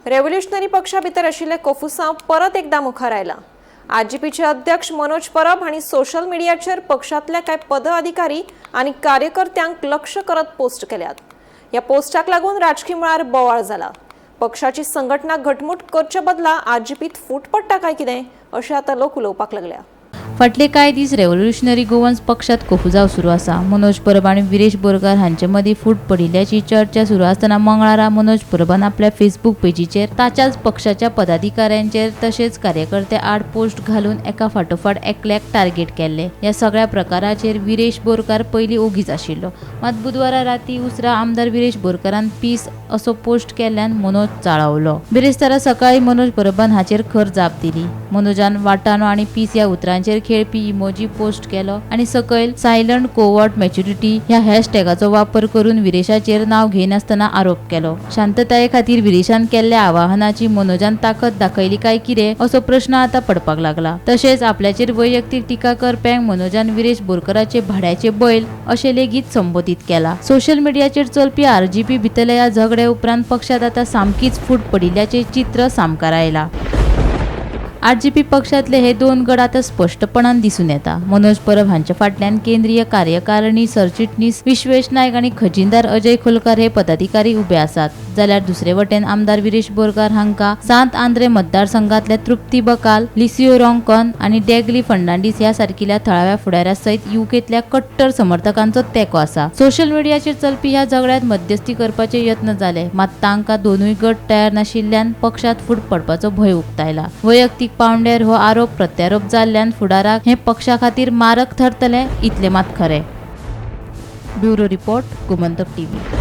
Revolutionary पक्षा भितर आशिल्ले कोफुसांव परत एकदा मुखार आयला. आरजीपीचे अध्यक्ष मनोज परब हांणी सोशल मिडियाचेर पक्षांतल्या कांय पदाधिकारी आनी कार्यकर्त्यांक लक्ष करत पोस्ट केल्यात. ह्या पोस्टाक लागून राजकी मळार बोवाळ जाला. पक्षाची संघटना घटमूट करचे बदला आरजीपीत फूट पडटा काय कितें अशें आतां लोक उलोवपाक लागल्या. फाटले कांय दीस रेव्होल्युशनरी गोवन्स पक्षात कोफुजाव सुरू आसा. मनोज परब आनी विरेश बोरकार हांचे मदीं फूट पडिल्ल्याची चर्चा सुरू आसतना मंगळारा मनोज परबान आपल्या फेसबूक पेजीचेर ताच्याच पक्षाच्या पदाधिकाऱ्यांचेर तशेंच कार्यकर्त्या आड पोस्ट घालून एका फाटोफाट एकल्याक टार्गेट केल्ले. ह्या सगळ्या प्रकाराचेर विरेश बोरकार पयलीं ओगीच आशिल्लो. मात बुधवारा राती उसरां आमदार विरेश बोरकारान पीस असो पोस्ट केल्ल्यान मनोज चाळवलो. बिरेस्तारा सकाळीं मनोज परबान हाचेर खर जाप दिली. मनोजान वाटाणो आनी पीस ह्या उतरांचेर खेळपी इमोजी पोस्ट केलो आनी सकयल सायलंट कोवर्ट मॅच्युरिटी ह्या हॅशटॅगाचो वापर करून विरेशाचेर नांव घेयनासतना आरोप केलो. शांतताये खातीर विरेशान केल्ल्या आवाहनाची मनोजान ताकद दाखयली काय कितें असो प्रश्न आतां पडपाक लागला. तशेंच आपल्याचेर वैयक्तीक टिका करप्यांक मनोजान विरेश बोरकराचे भाड्याचे बैल अशें लेगीत संबोधीत केला. सोशल मिडियाचेर चलपी आरजीपी भितरल्या ह्या झगड्या उपरांत पक्षात आतां सामकीच फूट पडिल्ल्याचें चित्र सामकार आयलां. आरजीपी पक्षांतले हे दोन गट आतां स्पश्टपणान दिसून येता. मनोज परब हांच्या फाटल्यान केंद्रीय कार्यकारिणी सरचिटणीस विश्वेश नायक आनी खजिनदार अजय खोलकार हे पदाधिकारी उबे आसात. जाल्यार दुसरे वटेन आमदार विरेश बोरकार हांकां सांत आंद्रे मतदारसंघांतल्या तृप्ती बकाल, लिसियो रोंकन आनी डेगली फर्नांडीस ह्या सारकिल्या थळाव्या फुडाऱ्या सयत युकेंतल्या कट्टर समर्थकांचो तेंको आसा. सोशल मिडियाचेर चलपी ह्या झगड्यांत मध्यस्थी करपाचे यत्न जाले, मात तांकां दोनूय गट तयार नाशिल्ल्यान पक्षांत फूट पडपाचो भंय उक्तायला. वैयक्तीक पावंड्यार हो आरोप प्रत्यारोप जाल्ल्यान फुडाराक हें पक्षा खातीर मारक थरतलें इतलें मात खरें. Bureau report, Gomantak TV.